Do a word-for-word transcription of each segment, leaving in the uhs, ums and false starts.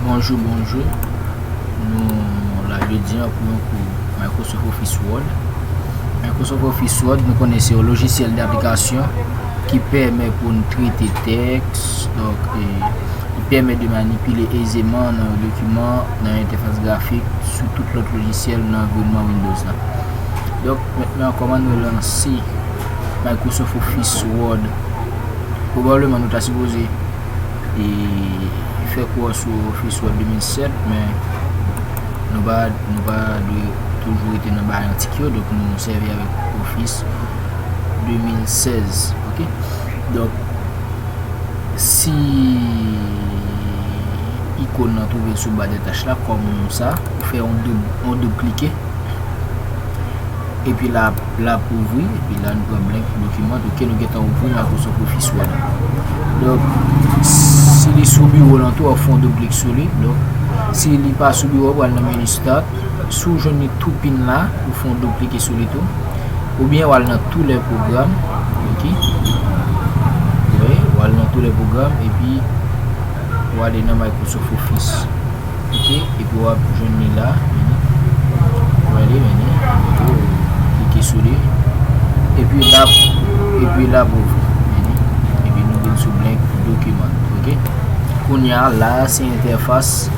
Bonjou, bonjou. Nou la jodi a pou yon kou Microsoft Office Word. Microsoft Office Word, nou konnen se yon lojisyèl de aplikasyon ki pèmèt pou n trete tèks, donk, e, li pèmèt de manipile ezeman nan yon dokiman, nan yon entèfas grafik, sou tout lòt lojisyèl nan anviwònman Windows la. Donk, mentnan, kòman nou lanse Microsoft Office Word? Pwobableman, nou ta sipoze e fè kou sou Office Word de mil sèt, men nou pa, nou pa dwe toujou rete nan bagay antik yo, donk nou sèvi avèk Office de mil sèz, oke? Donk, si ikòn nan twouve l sou ba de tach la, kòm sa, ou fè yon doub, yon doub klike, epi la, l ap ouvri, epi la, nou pran blank dokiman, oke, nou gentan ouvri Microsoft Office Word. Donk, si li sou biwo l an tou, w ap fè yon doub klik sou li. Donk, si li pa sou biwo, w pral nan meni Start. Si w jwenn li tou pin la, ou fè yon doub klike sou li tou. Oubyen, w al nan Tous les programmes, oke? Wi, w al nan Tous les programmes, epi w ale nan Microsoft Office. Oke, epi w ap jwenn li la, meni. W ale, meni, meni, klike sou li. Epi l ap, epi l ap ouvri, meni. Epi nou vin sou blank document, oke? Kounye a, la, se entèfas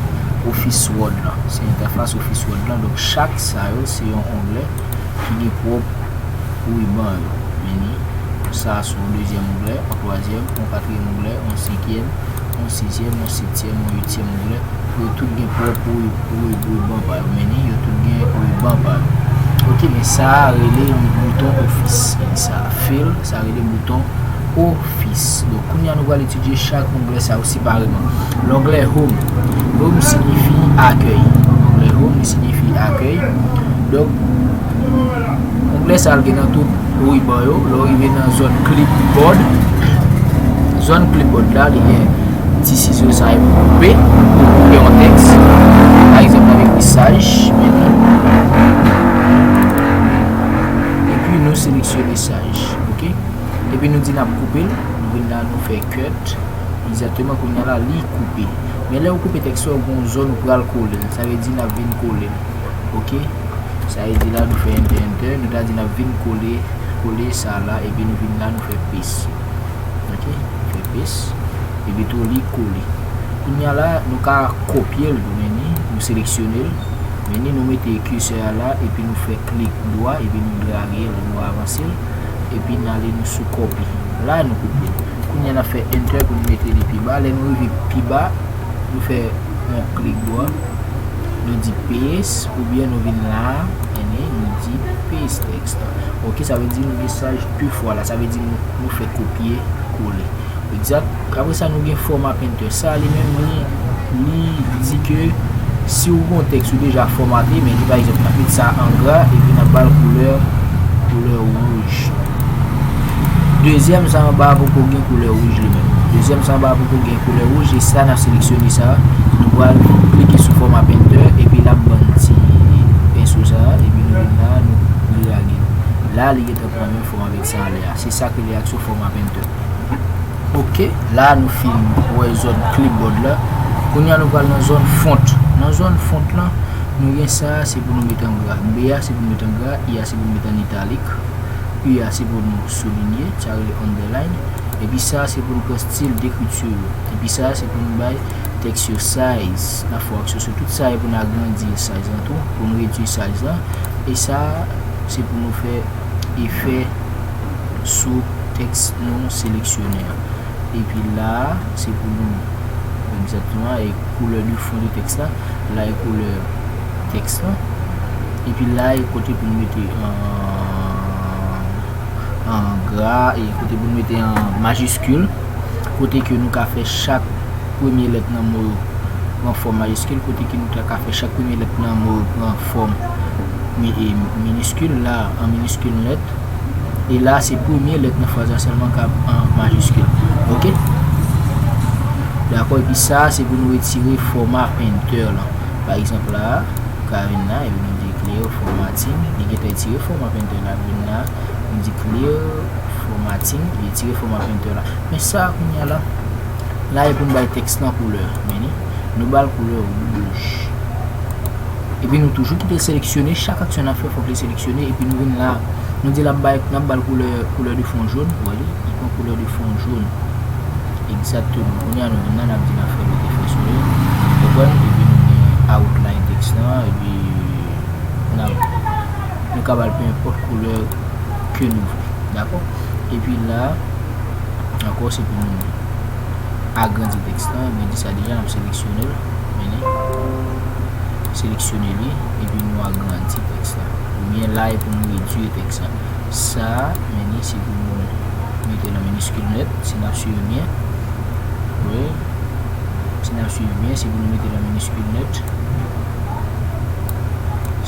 Office Word la. Se entèfas Office Word la. Donk, chak sa yo, se yon onglè ki gen pwòp riban yo. Meni, sa se yon dezyèm onglè, yon twazyèm, yon katriyèm onglè, yon senkyèm, yon sizyèm, yon setyèm, yon uityèm onglè. Yo tout gen pwòp ri-, ri-, riban pa yo. Meni, yo tout gen riban pa yo. Oke, men sa a rele bouton Office. Meni, sa a Fill, sa a rele bouton Office. Donk, kounye a nou pral etidye chak onglè sa yo separeman. Longlè Home. Home siyifi akèy. Longlè Home li siyifi akèy. Donk, onglè sa a l gen nan tout riban yo. Lè w rive nan zòn Clipboard, zòn Clipboard la, li gen ti sizo sa yo pou koupe, pou koupe yon tèks. Pa egzanp, avèk mesaj, meni. Epi nou seleksyone mesaj, oke? Epi nou di n ap koupe l, nou vin la, nou fè cut. Egzakteman, kounye a la, li koupe. Men lè w koupe tèks la, ou gen yon zòn ou pral kole l. Sa vle di n ap vin kole l. Oke? Sa vle di la, nou fè enter, enter. Nou ta di n ap vin kole, kole sa la, epi nou vin la, nou fè paste. Oke? Fè paste. Epi tou, li kole. Kounye a la, nou ka kopye l tou, meni, nou seleksyone l. Meni, nou mete kesè a la, epi nou fè klik dwa, epi nou drage l, nou avanse l, epi n ale nou sou copy. La, nou kopye l. Kounye a, n ap fè enter pou nou mete li pi ba. Lè nou rive pi ba, nou fè yon klik dwa, nou di paste, oubyen nou vin la, meni, nou di paste text. Oke, sa vle di nou mesaj de fwa la. Sa vle di nou, nou fè kopye kole. Egzat. Apre sa, nou gen fòma Painter. Sa, li menm, li, li di ke si w gen yon tèks ou deja fòmate, men li, pa egzanp, n ap met sa an gra, epi n ap ba l koulè, koulè wouj. Dezyèm sa anba a poko gen koulè wouj li menm. Dezyèm sa anba a poko gen koulè wouj, e sa, n ap seleksyone sa. Nou pral klike sou fòma Painter, epi l ap ban n ti penso sa, epi nou vin la, nou drage l. La, li gentan pran menm fòm avèk sa anlè a. Se sa k rele aksyon fòma Painter. Oke, la nou fin wè zòn clipboard la. Kounye a nou pral nan zòn font. Nan zòn font lan, nou gen sa a, se pou nou mete an gra. B a se pou nou mete an gra, I a se pou nou mete an italik, U a se pou nou soulinye, sa rele underline. Epi sa a se pou nou pran stil dekriti yo. Epi sa a se pou nou bay tèks yo size. N ap fè aksyon sou tout sa e pou n agrandi size lan tou, pou nou redui size lan. E sa a se pou nou fè efè sou tèks nou seleksyone a. Epi la a, se pou nou, egzakteman, e koulè de fon de tèks la. La e koulè tèks la. Epi la e kote pou nou mete an, an gra, e kote pou nou mete an majiskil. Kote ke nou ka fè chak premye lèt nan mo yo pran fòm majiskil, kote ke nou ta ka fè chak premye lèt nan mo yo pran fòm mi-, e, miniskil, la, an miniskil nèt. E la, se premye lèt nan fraz la sèlman k ap an majiskil. Oke? Dakò, epi sa, se pou nou retire fòma Painter lan. Pa egzanp, la, ou ka vin la, epi nou di clear formatting, li gentan retire fòma Painter la, vin la, nou di clear formatting, li retire fòma Painter la. Men sa, kounye a la, la, e pou nou bay tèks lan koulè, meni. Nou ba l koulè wouj. Epi nou toujou kite l seleksyone. Chak aksyon n ap fè, fòk li seleksyone. Epi nou vin la, nou di l ap bay, n ap ba l koulè, koulè de fon jòn. Ou wè li? Li pran koulè de fon jòn. Egzakteman. Kounye a nou vin la, n ap di l ap fè lòt efè sou li. Ou konprann? Epi nou gen outline tèks lan. Epi n ap, nou ka ba l pe enpòt koulè ke nou vle. Dakò? Epi la, ankò, se pou nou agrandi tèks lan. Mwen di sa deja, n ap seleksyone l. Men li, seleksyone li, epi nou agrandi tèks lan. Oubyen la, e pou nou redui tèks lan. Sa, men li, se pou nou mete l an miniskil nèt, si n ap swiv byen. Wi. Si n ap swiv byen, se pou nou mete l an miniskil nèt.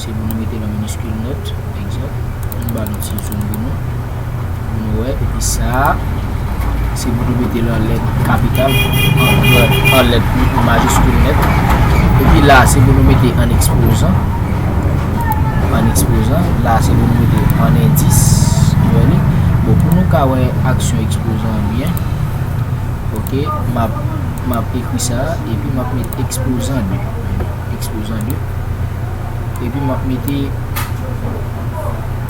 Se pou nou mete l an miniskil nèt, egzanp. Nou ba l yon ti zoom pou nou, pou nou wè. Epi sa a, se pou nou mete l an lèt kapital, an, an lèt majiskil nèt. Epi la, se pou nou mete an ekspozan. An ekspozan. La, se pou nou mete an endis. Ou wè li? Bon, pou nou ka wè aksyon ekspozan an byen, oke, m ap, m ap ekri sa, epi m ap met ekspozan de. Ekspozan de. Epi m ap mete,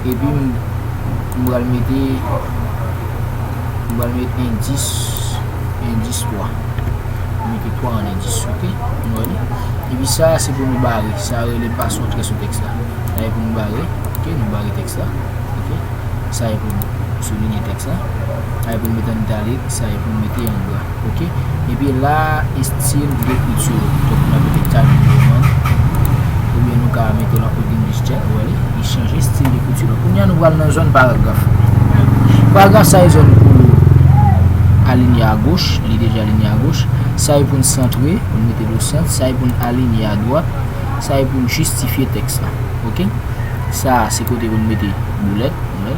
epi m, m pral mete, m pral met endis, endis twa. M mete twa an endis, oke? Nou wè li? Epi sa, se pou nou bare. Sa rele pa sou antre sou tèks la. Sa e pou nou bare. Oke, nou bare tèks la. Oke? Sa e pou nou soulinye tèks la. Sa e pou nou mete an italik. Sa e pou nou mete an gra. Oke? Epi la, estil dekriti. Donk, nou ap mete Times New Roman. Oubyen nou ka mete l an Old English Text. Ou wè li? Li chanje estil dekriti la. Kounye a, nou pral nan zòn paragraf. Paragraf sa e zòn pou alinye agoch. Li deja alinye agoch. Sa e pou n santre, pou n mete l o sant. Sa e pou n alinye adwat. Sa e pou n jistifye tèks la. Oke? Sa a, se kote pou n mete boulèt. Wè.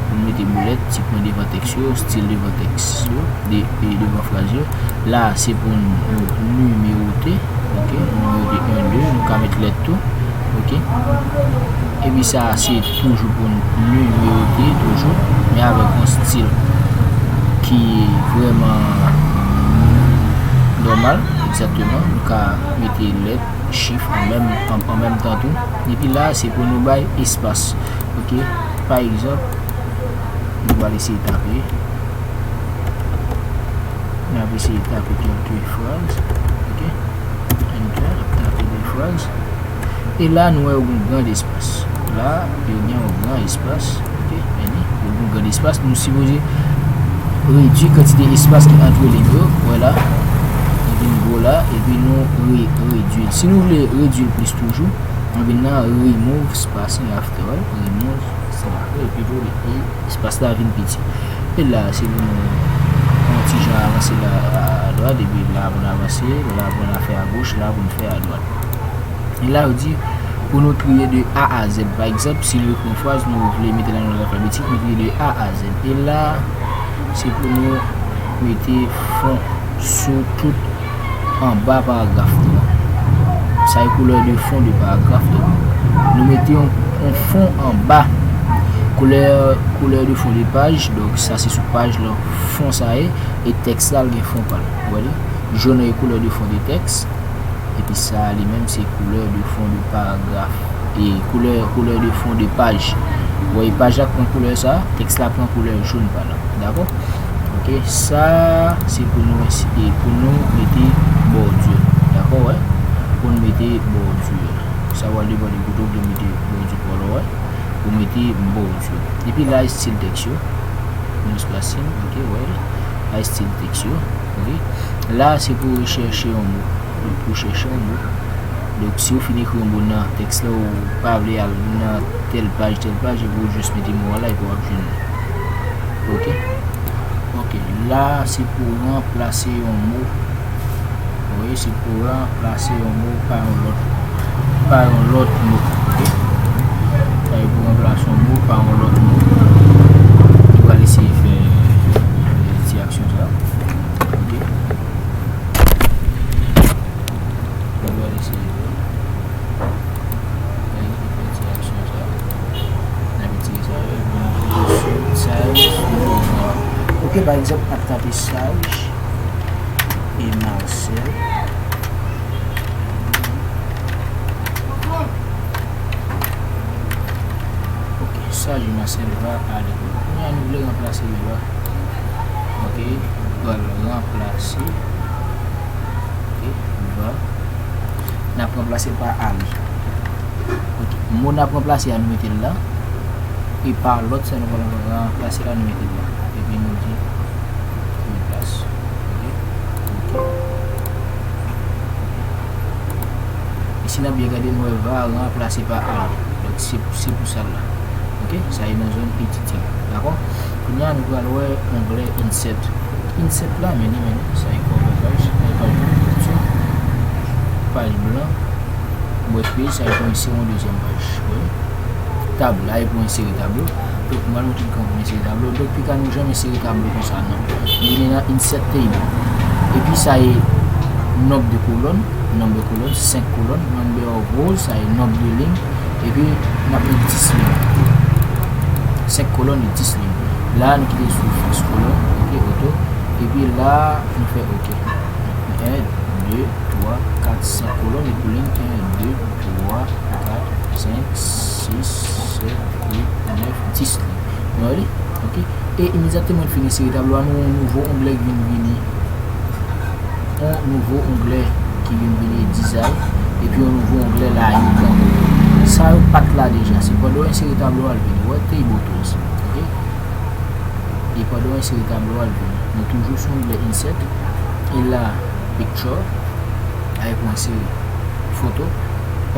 Pou n mete boulèt, ti pwen devan tèks yo, stil devan tèks yo, de, e devan fraz yo. La a, se pou n nimewote, oke, nimewote en, de, nou ka met lèt tou, oke. Epi sa a, se toujou pou n nimewote, toujou, men avèk yon stil ki vrèman nòmal, egzakteman. Nou ka mete lèt, chif an menm, an, an menm tan tou. Epi la, se pou nou bay espas. Oke? Pa egzanp, nou pral eseye tape. N ap eseye tape kèlke fraz. Oke? Enter, n ap tape de fraz. E la, nou wè yon gran espas. La, yo gen yon gran espas. Oke? Men li, yo gen yon gran espas. Nou sipoze redui kantite espas ki antre liy yo. Wè la. Li vin gwo la. Epi nou re-, redui l. Si nou vle redui l plis toujou, nou vin nan remove spacing after. Remove spacing after. Epi tou, li, espas la vin piti. E la, se pou nou yon ti jan avanse la, adwat. Epi la, pou n avanse. La, pou n fè agoch. La, pou n fè adwat. E la, yo di, pou nou triye de A a Z. Pa egzanp, si nou ekri yon fraz, nou vle mete l nan lòd alfabetik, nou triye de A a Z. E la, se pou nou mete fon sou tout anba paragraf nou an. Sa e koulè de fon de paragraf nou an. Nou mete yon, yon fon anba. Koulè, koulè de fon de paj, donk sa se sou paj lan fon sa ye, e tèks la l gen fon pa l. Ou wè li? Jòn nan e koulè de fon de tèks. Epi sa a li menm se koulè de fon de paragraf. E koulè, koulè de fon de paj. Ou wè, paj la k pran koulè sa, tèks la pran koulè jòn pa la. Dakò? Oke, sa se pou nou ensi, e pou nou mete bòdi. Dakò, wè? Pou nou mete bòdi. Sa w al depann de kote w vle mete bòdi pa w la, wè? Ou mete bòdi. Epi la, estil tèks yo. Minus spacing, oke, wè. La, estil tèks yo, oke. La, se pou rechèche yon mo. Donk, pou chèche yon mo. Donk, si w fin ekri yon mo nan tèks la, ou pa vle al nan tèl paj, tèl paj, epi w jis mete mo a la, epi w ap jwenn li. Oke? Oke. La, se pou ranplase yon mo. Wi, se pou ranplase yon mo pa yon lòt, pa yon lòt mo. Oke? Sa e pou ranplase yon mo pa yon lòt mo. Nou pral eseye fè, fè ti aksyon sa. Oke? Nou pral eseye fè, fè ti aksyon sa. N ap itilize sa, wi. Size, nou, oke, pa egzanp, n ap tape Saj e Marcel. Juma Selva ale. Kounye a nou vle ranplase Viva. Ok, nou pral ranplase. Ok, Viva. N ap ranplase pa ale. Ok, mo n ap ranplase a, nou mete l la. E pa lòt sa nou pral ranplase la, nou mete l la. Epi nou di replace. Ok. Ok. E si n ap byen gade, nou wè va ranplase pa al. Donk, se, se pou sa l la. Ok? Sa e nan zòn editing. Dakò? Kounye a, nou pral wè onglè insert. Insert la, men li, men li. Sa e cover page. Sa e paj picture. Paj blan. Brèf, sa e pou insere yon dezyèm paj. Wi. Tab, la e pou insere tablo. Donk, mwen montre kòman pou insere tablo. Donk, pika nou janm insere tablo konsa, non. Nou vini nan insert table. Epi sa e nonb de kolòn, nonb de kolòn, senk kolòn, number of rows, sa e nonb de liy. Epi n ap met dis liy. Senk kolòn e dis liy. La, nou kite sou fix kolòn, ok, oto. Epi la, nou fè ok. En, de, twa, kat, senk kolòn, epi liy, en, de, twa, kat, senk, sis, sèt, uit, nèf, dis liy. Nou wè li? Ok. E imedyatman n fin insere tablo a, nou wè yon nouvo onglè ki vin vini. Yon nouvo onglè ki vin vini, design. Epi yon nouvo onglè la, icon. Sa yo pa t la deja. Se pandan w insere tablo a, l vini. Wè, table tools. Ok. E pandan w insere tablo a, l vini. Nou toujou sou onglè insert. E la, picture. Sa e pou insere foto.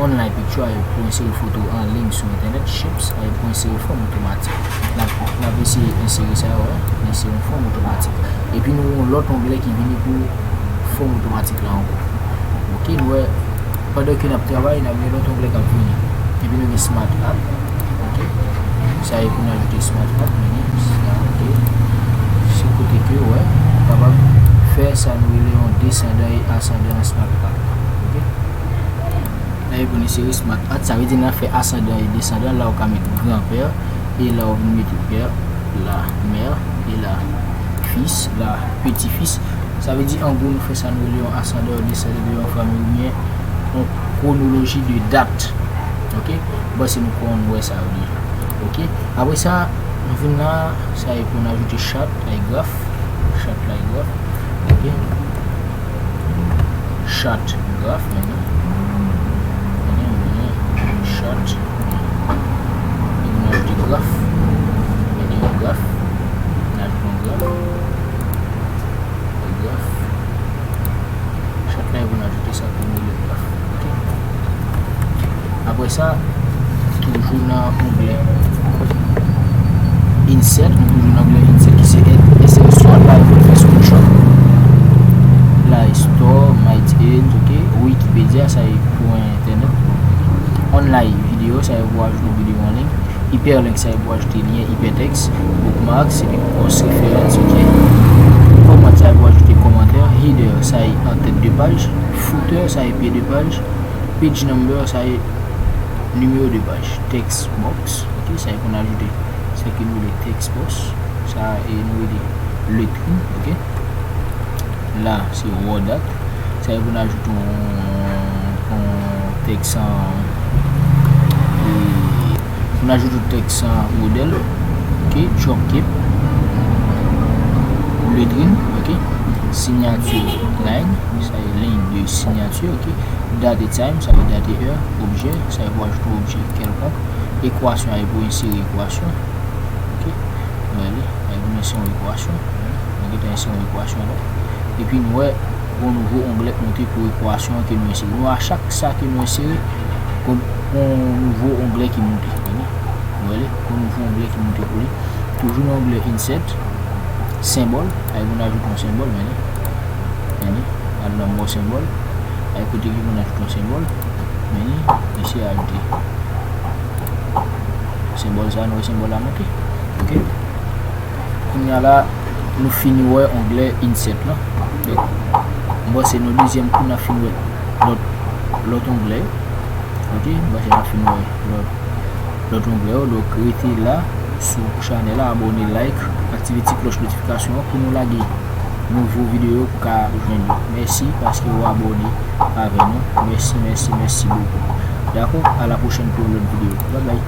Online picture, sa e pou insere foto an liy sou entènèt. Shapes, sa e pou insere fòm otomatik. N ap, n ap eseye insere sa, wè. Men se yon fòm otomatik. Epi nou gen yon lòt onglè ki vini pou fòm otomatik la ankò. Ok, nou wè, pandan ke n ap travay, n ap gen lòt onglè k ap vini. Epi nou gen Smart App. Ok. Sa e pou n ajoute Smart App, men sa, ok. Se kote ke, wè, nou kapab fè sa nou rele yon desandan e asandan nan Smart App. Ok. Sa e pou n insere Smart App, sa vle di n ap fè asandan e desandan, la ou ka met granpè, e la ou vin mete pè, la mè, e la fis, la peti fis. Sa vle di, an gwo, nou fè sa nou rele yon asandan e desandan de yon fanmi oubyen yon kwonoloji de dat. Ok? Bon, se nou konn wè sa yo deja. Ok? Apre sa, nou vin la, sa e pou n ajoute chat, la e graf. Chat, la e graf. Ok? Chat, graf, men non. Men non, men non. Chat. E nou ajoute graf. Men yon graf. Nou ajoute yon graf. Yon graf. Chat la, e pou n ajoute sa pou nou le graf. Ok. Apre sa, toujou nan onglè Insert, nou toujou nan onglè Insert ki se S R S Store, pa egzanp, fè screenshot. La, Store, My Teens, ok. Wikipedia, sa e pou entènèt. Online video, sa e pou ajoute yon videyo an liy. Hyperlink, sa e pou ajoute lyen, hypertext, bookmarks, epi cross reference, ok. Comment, sa e pou ajoute kòmantè. Header, sa e an tèt de paj. Footer, sa e pye de paj. Page number, sa e nimewo de paj. Text box, ok, sa e pou n ajoute sa ke nou rele text box. Sa e nou rele letrin, ok. La, se raw date. Sa e pou n ajoute yon, yon tèks an, e, pou n ajoute yon tèks an modèl, ok, job type, letrin, ok, signature line, sa e liy de sinyati, ok, date e time, sa e dat e è, objè, sa e pou ajoute yon objè kèlkonk, ekwasyon, sa e pou ensere ekwasyon, ok, nou wè li, sa e pou nou ensere yon ekwasyon, nou gentan ensere yon ekwasyon la, epi nou wè, yon nouvo onglè k moute pou ekwasyon an ke nou ensere. Nou wè a chak sa ke nou ensere, gon, gon nouvo onglè ki moute. Tande? Ou wè li? Gon nouvo onglè ki moute pou li. Toujou nan onglè Insert, senbòl, sa e pou n ajoute yon senbòl, men li. Men li, al nan bò senbòl, sa e kote ke pou n ajoute yon senbòl, men li, mesye ajoute. Senbòl sa, nou wè senbòl la monte. Ok? Kounye a la, nou fini wè onglè Insert lan. Donk, m panse nan dezyèm kou, n a fin wè lòt, lòt onglè yo. Ok? M panse n a fin wè lòt, lòt onglè yo. Donk, rete la sou chanèl la, abòne, like, aktive ti klòch notifikasyon an pou nou lage nouvo videyo pou ka jwenn yo. Mèsi paske w abòne avè nou. Mèsi, mèsi, mèsi bokou. Dakò? A la pwochèn pou yon lòt videyo. Babay.